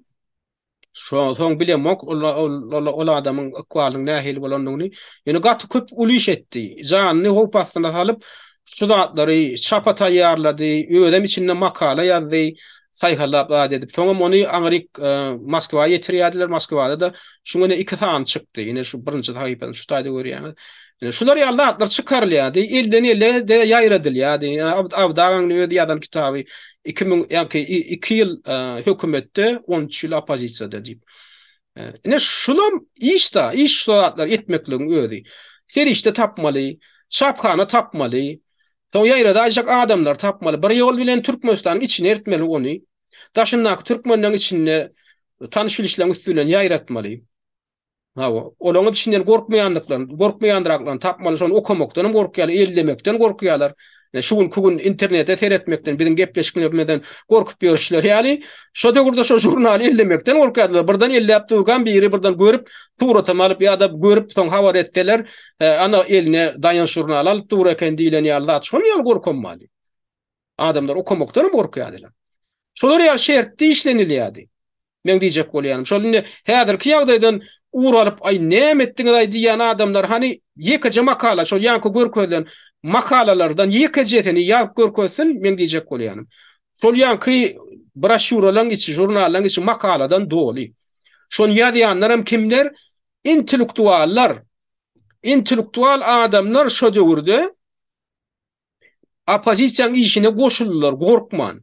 Şo soň bilemok ol ol ol adamyň ykbalynyň nähili bolandygyny. Ýöne gaty köp uly iş etdi. Janyny howp astyna salyp, şu zatlary çapa taýýarlady, özem içinde makala ýazdy, saýhallap zat edip. Soňam ony aňryk Moskwa ýetirýärdiler. Moskwada-da şuň ine iki sany çykdy. Ine şu birinji sahypasyny şu taýda görýäňiz. Ine şular ýaly zatlar çykarylýardy, elden ele-de ýaýradylýardy. Abdy agaň özi ýazan kitaby 2000 ýa-ki 2 ýyl hökümetde, 13 ýyl oppozisiýada diýip. Ine şulam iş-da, iş şu zatlar etmekligiň özi. Serişde tapmaly, çaphana tapmaly, soň ýaýradaýjak adamlary tapmaly. Bir ýol bilen Türkmenistanyň içine eltmeli ony. Daşyndaky türkmenleň içinde tanyş-bilişleň üsti bilen ýaýratmaly. Hawa, olaryň içinden gorkmaýandyklaryny, gorkmaýandyraklaryny tapmaly, şony okamakdan hem gorkýarlar, ellemekden gorkýarlar. Şu günki gün internete seretmekden, biziň gepleşiklerimizden gorkup ýörüşleri ýaly, şo döwürde şo žurnaly ellemekden gorkýardylar. Birden elläp durkan biri birden görüp, suratam alyp ýa-da görüp soň habar etseler, ana eline Daýanç žurnaly alyp dur eken diýlen ýaly zat, şonuň ýaly gorkam bardy. Adamlar okamakdan hem gorkýardylar. Şolar ýaly şertde işlenilýärdi. Meň diýjek bolýanym, şol indi häzirki ýagdaýdan ugur alyp, aý näme etdiňiz-aý diýýän adamlar hany ýekeje makala, şol ýaňky görkezilen makalalardan ýekejesini ýazyp görkezsin, meň diýjek bolýanym. Şol ýaňky broşýuralaryň içi, žurnallaryň içi makaladan doly. Şony ýazýanlaram kimler? Intellektuallar. Intellektual adamlar şo döwürde oppozisiýanyň işine goşuldylar gorkman.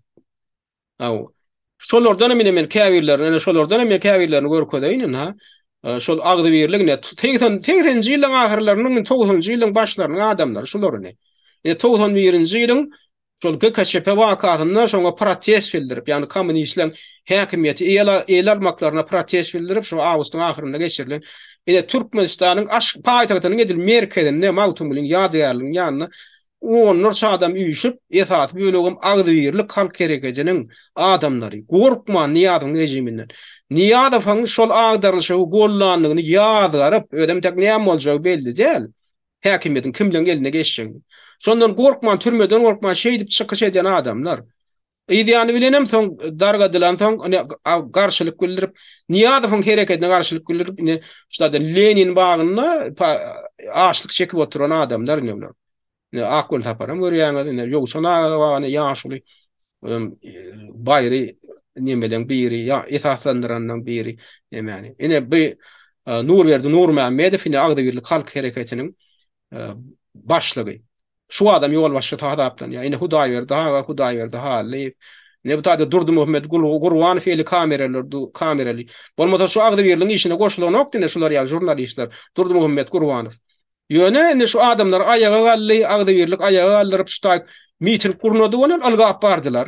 Hawa. Şolardan hem ine men käbirlerini, ine şolardan hem men käbirlerini görkezeýin indi ha. Şol agzybirlik ine 80 80-nji ýyllaryň ahyrlarynyň, 90-njy ýyllaryň başlarynyň adamlary şular ine. Ine 91-nji ýylyň şol GKÇP wakasynda şoňa protest bildirip, ýagny kommunistleriň häkimiýeti ele almaklaryna protest bildirip, şo awgustyň ahyrynda geçirilen ine Türkmenistanyň aş paýtagtynyň edil merkezinde Magtymgulyň ýadygärliginiň ýanynda Onlarça adam üýşüp, esasy bölegem Agzybirlik halk hereketiniň adamlary, gorkman Nyýazowyň režiminden, Nyýazowyň şol agdarylyşygy gollandygyny ýazgaryp, özem tek näme boljagy belli däl, häkimiýetiň kimleň eline geçjegini. Şondan gorkman, türmeden gorkman şeýdip çykyş eden adamlar. Yz ýany bilenem soň dargadylansoň ine garşylyk bildirip, Nyýazowyň hereketine garşylyk bildirip ine şu taýda Lenin bagynda açlyk çekip oturan adamlar ine bular. Ine Ak Welsaparam görýäňiz, ine Ýowşan aga bar, ine ýaşuly baýry nemeleň biri, ýa esaslandyranlaryň biri nemäni. Ine bu Nurberdi Nurmämmedow ine Agzybirlik halk hereketiniň başlygy. Şu adam ýolbaşçysy hasaplanýar. Ine Hudaýberdi aga, Hudaýberdi Hallyýew. Ine bu taýda Durdymuhammet Gurbanow eli kameralar, kameraly. Bolmasa şu agzybirligiň işine goşulanokdy ine şular ýaly žurnalistler. Durdymuhammet Gurbanow. Ýöne indi şu adamlar aýaga galdy, agzybirlik aýaga galdyryp şu taý miting gurnady olar ylgap bardylar.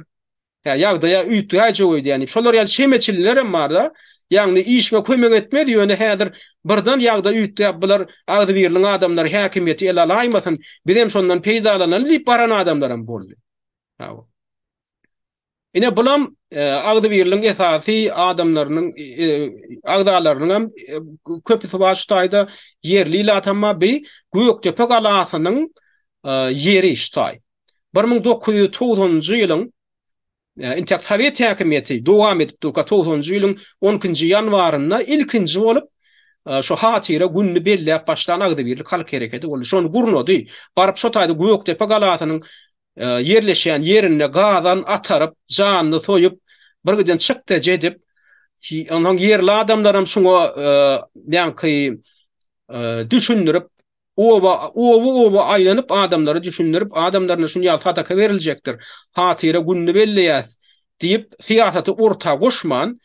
Hä, ýagdaýa üýtgäýjek öýdýän diýip. Şolar ýaly çemeçillerem bar-da. Ýagny işiňe kömek etmez, ýöne häzir birden ýagdaý üýtgäp bular agzybirligiň adamlary häkimiýeti ele alaýmasyn, bizem şondan peýdalanaly diýip baran adamlaram boldy. Hawa. Ine bulam agzybirligiň esasy adamlarynyň agzalarynyňam köpüsi bar şu taýda ýerli ilatam bar. Bi Gökdepe galasynyň ýeri şu taý. 1990-njy ýylyň intek sowet häkimiýeti dowam edip durka 90-njy ýylyň 12-nji ýanwarynda ilkinji bolup şu hatyra gününi belläp başlan agzybirlik halk hereketi boldy. Şony gurnady. Baryp şo taýda Gökdepe galasynyň ýerleşýän ýerinde gazan ataryp, janyny soýup, bir giden çykdajy edip, onsoň ýerli adamlaram şuňa ýaňky düşündirip, Oba, oba-oba aýlanyp adamlara düşündirip, adamlaryna şuny ýaly sadaka beriljekdir, hatyra gününi belleýäs diýip, syýasaty orta goşman,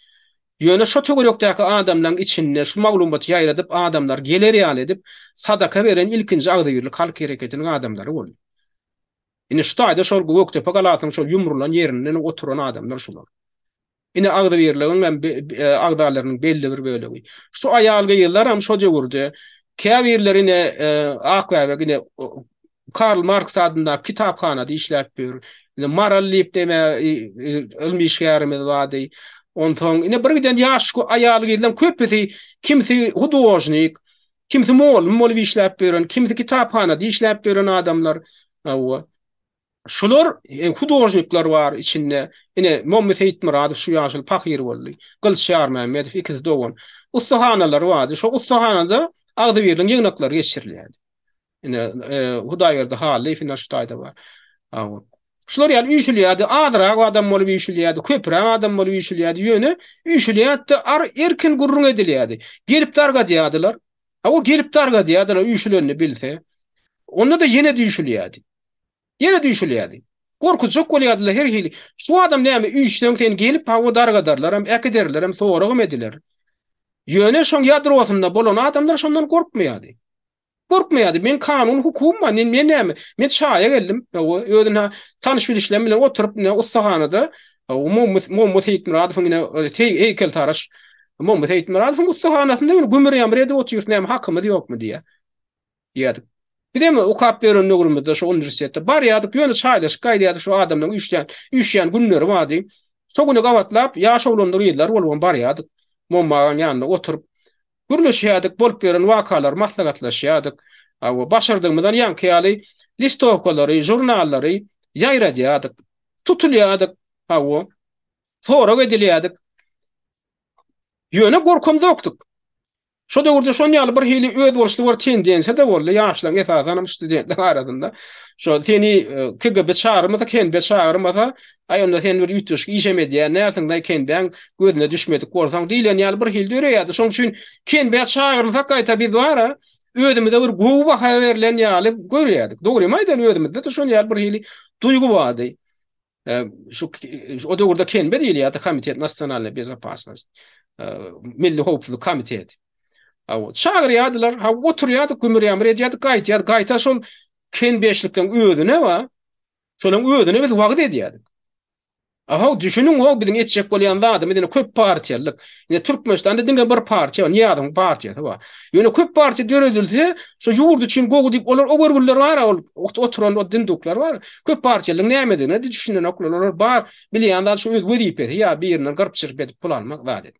ýöne şo töwerekdäki adamlaryň içinde şu maglumaty ýaýradyp, adamlar geler ýaly edip, sadaka beren ilkinji agzybirlik halk hereketiniň adamlary boldy. Indi şu taýda şol Gökdepe galasynyň şol ýumrulan ýerinden oturan adamlar şular. Ine agzybirligiň hem agzalarynyň belli bir bölegi. Şu aýal-gyzlaram şo döwürde käbirleri ine Akbäbek ine Karl Marks adyndaky kitaphanada işläp ýör. Ine Maral diýip näme ylmy işgärimiz bardy. Onsoň ine bir giden ýaş aýal-gyzlaryň köpüsi kimsi hudožnik, kimsi mugallym bolup işläp ýören, kimsi kitaphanada işläp ýören adamlar. Hawa. Şular hudožnikler bar içinde. Ine Mommy Seýitmyradow şu ýaşuly pahyr boldy. Gylyç Ýarmämmedow ikisi dogan. Ussahanalary bardy. Şo ussahanada agzybirligiň ýygnaklary geçirilýärdi. Ine Hudaýberdi Hallyýew ine şu taýda bar. Hawa. Şular ýaly üýşülýärdi. Azrak adam bolup üýşülýärdi, köpräk adam bolup üýşülýärdi. Ýöne üýşülýärdi-de ar erkin gürrüň edilýärdi. Gelip dargadýardylar. Hawa gelip dargadýardylar üýşülenini bilse. Onda-da ýene-de üýşülýärdi. Ýene düýşülýärdi. Gorkuzjak bolýardylar her hili. Şu adam näme üýşseň sen gelip hawa dargadarlaram, äkiderlerem, soragam ediler. Ýöne şoň ýadrosynda bolan adamlar şondan gorkmaýardy. Gorkmaýardy. Meň kanuny hukugym bar. Men men näme? Men çaýa geldim. Hawa, özüne tanyş-bilişlerim bilen oturyp ine ussahanada Mommy Mommy Seýitmyradowyň ine heýkeltaraş Mommy Seýitmyradowyň ussahanasynda ýöne gümür-ýamyr edip otyrys, näme hakymyz ýokmy diýýär. Diýýärdik. Bizem okap ýören döwrümizde şo uniwersitetde barýardyk, ýöne çaýlaşyp gaýdýardyk, şo adamlaryň üýşýän, üýşýän günleri bardy. Şo güne gabatlap, ýaş oglandyr gyzlar bolubam barýardyk. Momma agaň ýanynda oturyp, gürleşýärdik, bolup ýören wakalary maslahatlaşýardyk. Hawa, başardygymyzdan ýaňky ýaly listowkalary, žurnallary ýaýradýardyk. Tutulýardyk, hawa, sorag edilýärdik. Ýöne gorkamzokdyk. Şo döwürde şon ýaly bir hili özboluşly bir tendensiýa-da boldy, ýaşlaryň esasanam studentleriň arasynda. Şo seni KGB çagyrmasa, KNB çagyrmasa, aý onda sen bir üýtgeşik işem edýän dälsiň-daý, KNB-äň gözüne düşmedik bolsaň diýlen ýaly bir hili döreýärdi. Şoň üçin KNB-ä çagyrylsak gaýta biz bar-a, özümize bir gowy baha berlen ýaly görýärdik. Dogrymy aýdaly özümizde-de şon ýaly bir hili duýgy bardy. Şu o döwürde KNB diýilýärdi, Komitet nasionalnyý bezopasnost. Milli howpsuzlyk komiteti. Hawa, çagyrýardylar, ha oturýardyk, gümür-ýamyr edýärdik, gaýtýardyk. Gaýta şol KNB-şlikleň özüne bar. Şolaryň özüne biz wagyz edýärdik. Aha, düşüniň, o biziň etjek bolýan zadymyz ine köp partiýalylyk. Ine Türkmenistanda diňe bir partiýa bar, Nyýazowyň partiýasy bar. Ýöne köp partiýa döredilse, şu ýurt üçin gowy diýip, olar o görgüliler bar, ol oturan o dinduklar bar. Köp partiýalylygyň nämedigine düşünenoklar. Olar bar, bilýän zat şu öz wezipesi ýa birinden gyrp-çyrp edip pul almak zat edip.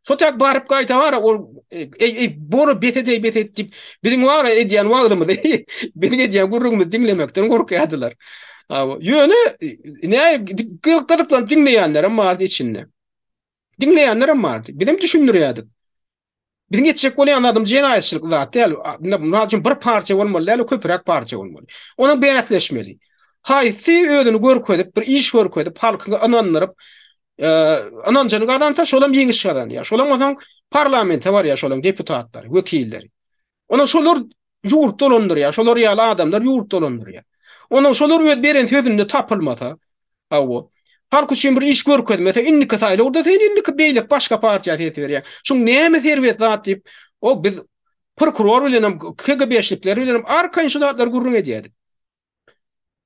Şo täk baryp gaýta bar, ol eý eý bor bes et eý bes et diýip, biziň bar edýän wagzymyzy, biziň edýän gürrüňimizi diňlemekden gorkýardylar. Ýöne nä gyzyklanyp diňleýänlerem bardy içinde. Diňleýänlerem bardy. Bizem düşündirýärdik. Biziň etjek bolýan zadymyz jenaýatçylykly zat däl. Mysal üçin bir partiýa bolmaly däl, köpräk partiýa bolmaly. Onuň bäsleşmeli. Haýsy özüni görkezip, bir iş görkezip, halkyny ynandyryp, ynanjyny gazansa, şolam ýeňiş gazanýar. Şolam onsoň parlamente barýar, şolaň deputatlary, wekilleri. Ondan şolar ýurt dolandyrýar, şolar ýaly adamlar ýurt dolandyrýar. Ondan şolar öz beren sözünde tapylmasa, hawa, halk üçin bir iş görkezmese, indiki saýlawda sen indiki beýleki başga partiýa ses berýäň. Şuň näme erbet zat diýip, o biz prokuror bilenem, KGB-şlikler bilenem arkaýyn şu zatlary gürrüň edýärdik.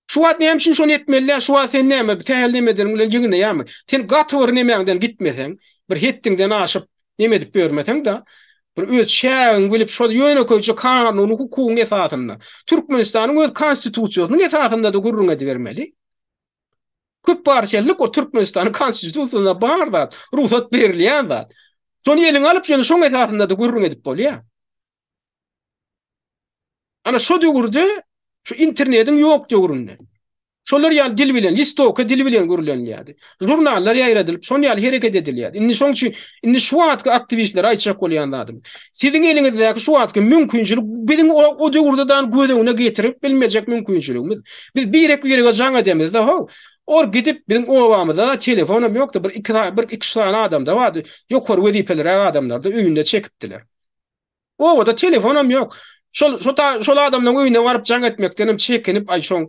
Şu wagt näme üçin şony etmeli däl? Şu wagt sen näme, sähel neme edeniň bilen ýygnaýarmy? Sen gaty bir nemäňden gitmeseň, bir hetdiňden aşyp neme edip ýörmeseň-de, bir öz çägiňi bilip, şol ýönekeýje kanuny hukugyň esasynda, Türkmenistanyň öz konstitusiýasynyň esasynda-da gürrüň edibermeli. Köp partiýalylyk o Türkmenistanyň konstitusiýasynda bar zat, rugsat berilýän zat. Şony eliňe alyp, ýöne şoň esasynda-da gürrüň edip bolýar. Ana şo döwürde şu internetiň ýok döwründe şolar ýaly dil bilen, listowka dili bilen gürlenilýärdi. Žurnallar ýaýradylyp, şon ýaly hereket edilýärdi. Indi şoň üçin indi şu wagtky aktiwistlere aýtjak bolýan zadym. Siziň eliňizdäki şu wagtky mümkinçilik biziň o, o döwürde dan göz öňüne getirip bilmejek mümkinçiligimiz. Biz birek-birege jaň edemizde, how, or gidip biziň obamyzda telefonam ýokdy, bir iki bir iki sany adamda bardy, ýokary wezipeliräk adamlarda öýünde çekipdiler. Obada telefonam ýok. Şol şo ta şol adamlaryň öýüne baryp jaň etmekdenem çekinip, aý şoň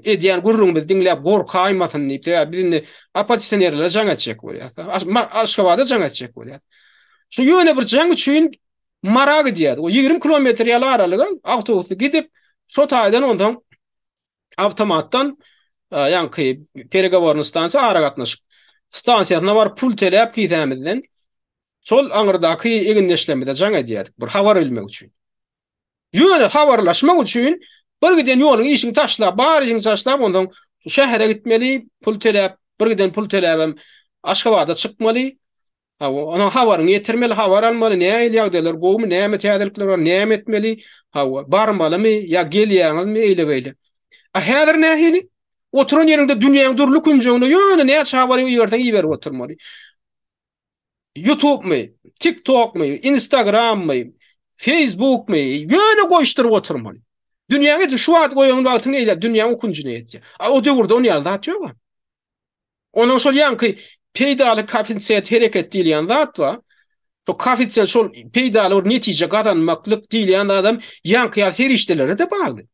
edýän gürrüňimizi diňläp gorkaýmasyn diýip, sebäbi biz indi oppozisionerlere jaň etjek bolýas. Aşgabada jaň etjek bolýas. Şu ýöne bir jaň üçin Mara gidýärdik. O 20 kilometr ýaly aralyga awtobusda gidip, şo taýdan onsoň awtomatdan ýaňky peregowornyý stansiýa aragatnaşyk stansiýasyna baryp pul töläp kisämizden Şol aňyrdaky egindeşlerimize jaň edýärdik, bir habar bilmek üçin. Ýöne habarlaşmak üçin bir giden ýoluň işiňi taşlap, bar işiňi taşlap, onsoň Şu şähere gitmeli, pul töläp, bir giden pul töläbem Aşgabada çykmaly. Hawa, onuň habaryny ýetirmeli, habar almaly, nähili ýagdaýlar, gowumy, näme täzelikler bar, näme etmeli, hawa, barmalymy ýa gelýäňizmi, eýle-beýle. A häzir nähili? Oturan ýeriňde dünýäň dürli künjegine ýöne näçe habar iberseň iberip oturmaly. Ýutubmy, TikTokmy, Instagrammy, Facebookmy, ýöne goýuşdyryp oturmaly. Dünýäň edil şu wagt goýan wagtyň eýle dünýäň o künjüne ýetýär. A o döwürde on ýaly zat ýok-a. Onuň şol ýaňky peýdaly koeffisiýent hereket diýilýän zat bar. Şo koeffisiýent şol peýdaly bir netije gazanmaklyk diýilýän zadam ýaňky ýaly serişdelere-de bagly.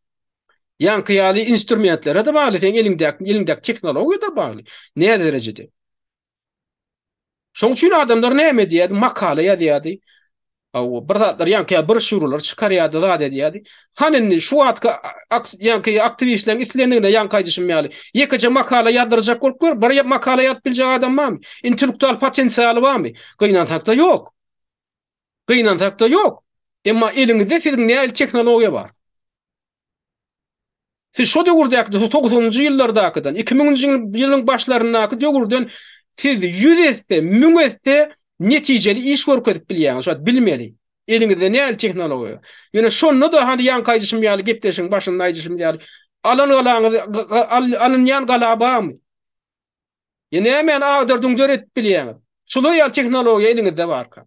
Ýaňky ýaly instrumentlere-de bagly, seň eliňdäki eliňdäki tehnologiýa-da bagly. Nä derejede? Şoň üçin adamlar näme edýärdi? Makala ýazýardy. Hawa, bir zatlar ýaňky ýaly broşýuralar çykarýardy, zat edýärdi. Hany indi şu wagtky ýaňky aktiwistleriň islendigine ýaňky aýdyşym ýaly, ýekeje makala ýazdyrjak bolup gör, bir makala ýazyp biljek adam barmy? Intellektual potensialy barmy? Gynansakda ýok. Gynansakda ýok. Emma eliňizde siziň nähili tehnologiýa bar? Siz şo döwürdäki, togsanynjy ýyllardakydan, iki müňünji ýylyň başlaryndaky döwürden siz ýüz esse, müň esse netijeli iş görkezip bilýäňiz. Şo bilmeli. Eliňizde nähili tehnologiýa. Ýöne şonda-da hany ýaňky aýdyşym ýaly, gepleşigiň başynda aýdyşym ýaly, alan galaňyz, alynýan gala barmy? Ýa nämäni agdar-düňder edip bilýäňiz? Şular ýaly tehnologiýa eliňizde barka.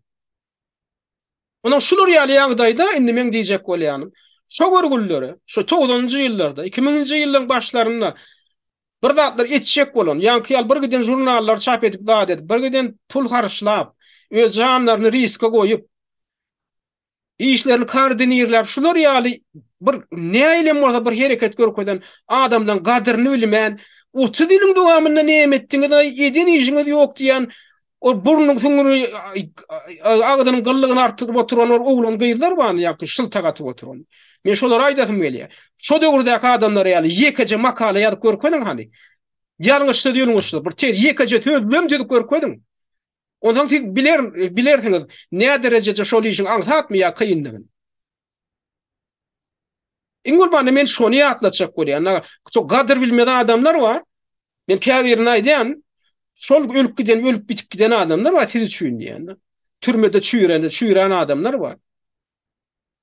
Onuň şular ýaly ýagdaýda indi meň diýjek bolýanym, şo görgüllere, şo togsanynjy ýyllarda, iki müňünji ýyllaryň başlarynda bir zatlar etjek bolan, ýaňky ýaly bir giden žurnallary çap edip zat edip, bir giden pul harçlap, öz janlaryny riske goýup, işlerini koordinirläp, şular ýaly bir nähilem bolsa bir hereket görkezen adamlaryň gadyryny bilmän, 30 ýylyň dowamynda näme etdiňiz-aý, eden işiňiz ýok diýen Ol burnunyň süňňüni agzynyň gyllygyny artdyryp oturan ol oglan-gyzlar barmy ýa-ki şyltak atyp oturan. Men şolara aýdasym gelýär. Şo döwürdäki adamlar ýaly ýekeje makala ýazyp görkeziň hany. Ýalňyşsyz ýulňuşsyz bir ter ýekeje sözlem düzüp görkeziň. Onsoň siz biler bilersiňiz näderejede şol işiň aňsatmy ýa kyndygyny. Iň bolmanda men şony ýatlatjak bolýan. Çok gadyr bilmez adamlar bar. Men käbirini aýdýan, şol ölüp giden, ölüp bitip giden adamlar bar siz üçin diýen. Türmede çüýrende, çüýrän adamlar bar.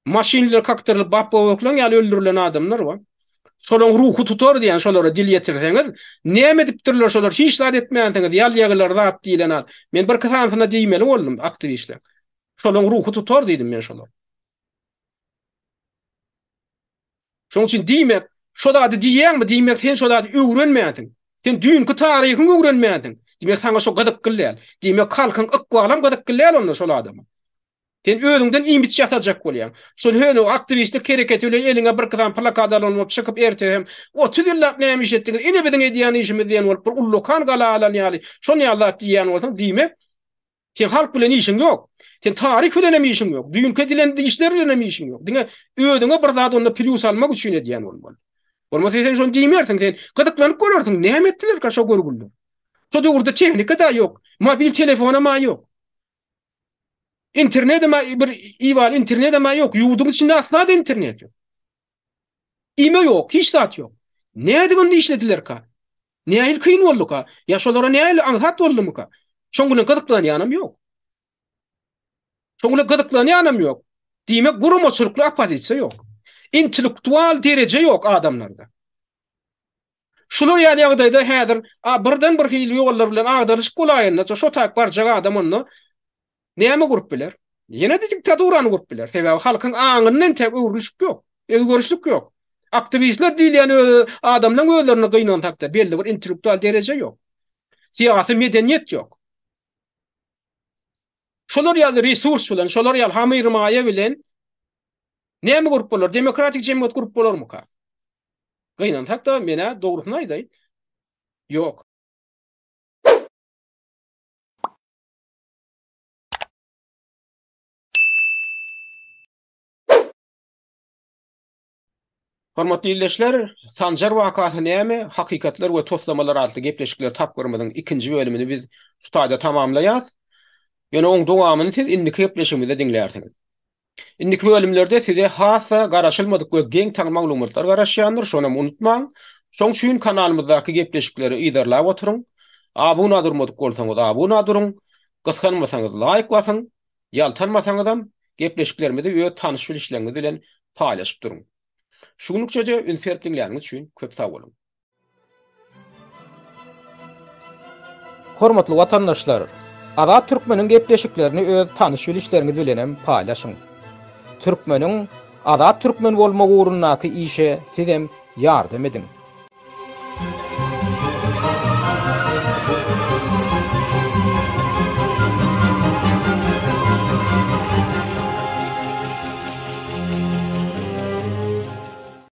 Maşynlar kakdyrylyp bap-böwekleň ýaly öldürilen adamlar bar. Şolaryň ruhy tutar diýen, şolara dil ýetirseňiz, näme edipdirler şolar, hiç zat etmänsiňiz, ýal-ýagylar zat diýlen ad. Men birki sanysyna diýmeli boldum aktiwistler. Şolaryň ruhy tutar diýdim men şolara. Şonuň üçin diýmek, şo zady diýýäňmi, diýmek sen şo zady öwrenmänsiň. Sen düýnki taryhyňy öwrenmänsiň. Diýmek saňa şo gyzykly däl. Diýmek halkyň ykbalam gyzykly däl onda şol adama. Sen özüňden imidž ýasajak bolýaň. Şol höne aktiwistlik hereketi bilen eliňe birki sany plakat alan bolup çykyp ertesi hem 30 ýyllap näme iş etdiňiz, ine biziň edýän işimiz diýen bolup bir ullakan gala alan ýaly şon ýaly zat diýýän bolsaň diýmek Seň halk bilen işiň ýok. Seň taryh bilen hem işiň ýok. Düýnki edilen işler bilen hem işiň ýok. Diňe özüňe bir zat onda plýus almak üçin edýän bolmaly. Bolmasa sen şony diýmersiň. Sen gyzyklanyp görersiň, näme etdilerkä şo görgüliler. Şo döwürde tehnika-da ýok. Mobil telefonam-a ýok. Internetem-ä bir ibaly internetem-ä ýok. Ýurduň içinde asla-da internet ýok. Ime ýok, hiç zat ýok. Nädip onda işledilerka? Nähili kyn bolduka? Ýa şolara nähili aňsat boldumyka? Şoň bilen gyzyklanýanam ýok. Şoň bilen gyzyklanýanam ýok. Diýmek, guramaçylykly oppozisiýa ýok. Intellektual dereje ýok adamlarda. Şular ýaly ýagdaýda häzir birden bir hili ýollar bilen agdarylyşyk bolaýanda, şo taýyk barjak adam onda Näme gurup biler? Ýene-de diktaturany gurup biler. Sebäbi halkyň aňynda entek öwrülişik ýok. Özgerişlik ýok. Aktiwistler diýilýän öz adamlaryň özlerine gynansak-da belli bir intellektual dereje ýok. Syýasy medeniýet ýok. Şolar ýaly resurs bilen, şolar ýaly hamyrmaýa bilen näme gurup bolar? Demokratik jemgyýet gurup bolarmyka? Gynansak-da, men-ä dogrusyny aýdaýyn, ýok. Hormatly ildeşler, Sanjar wakasy näme? Hakykatlar we toslamalar atly gepleşikler tapgyrymyzyň ikinji bölümini biz şu taýda tamamlaýas. Ýöne oň dowamyny siz indiki gepleşigimizde diňlärsiňiz. Indiki bölümlerde size has-da garaşylmadyk we geň-taň maglumatlar garaşýandyr, şonam unutmaň. Şoň üçin kanalymyzdaky gepleşikleri yzarlap oturyň. Abuna durmadyk bolsaňyz abuna duruň, gysganmasaňyz laýk basyň, ýaltanmasaňyzam gepleşiklerimizi öz tanyş-bilişleriňiz bilen paýlaşyp duruň. Şu günlükçe-de üns berip diňläniňiz üçin köp sag boluň. Hormatly watandaşlar! Azat Türkmeniň gepleşiklerini öz tanyş-bilişleriňiz bilenem paýlaşyň. Türkmeniň Azat Türkmen bolmagy ugrundaky işe sizem ýardam ediň.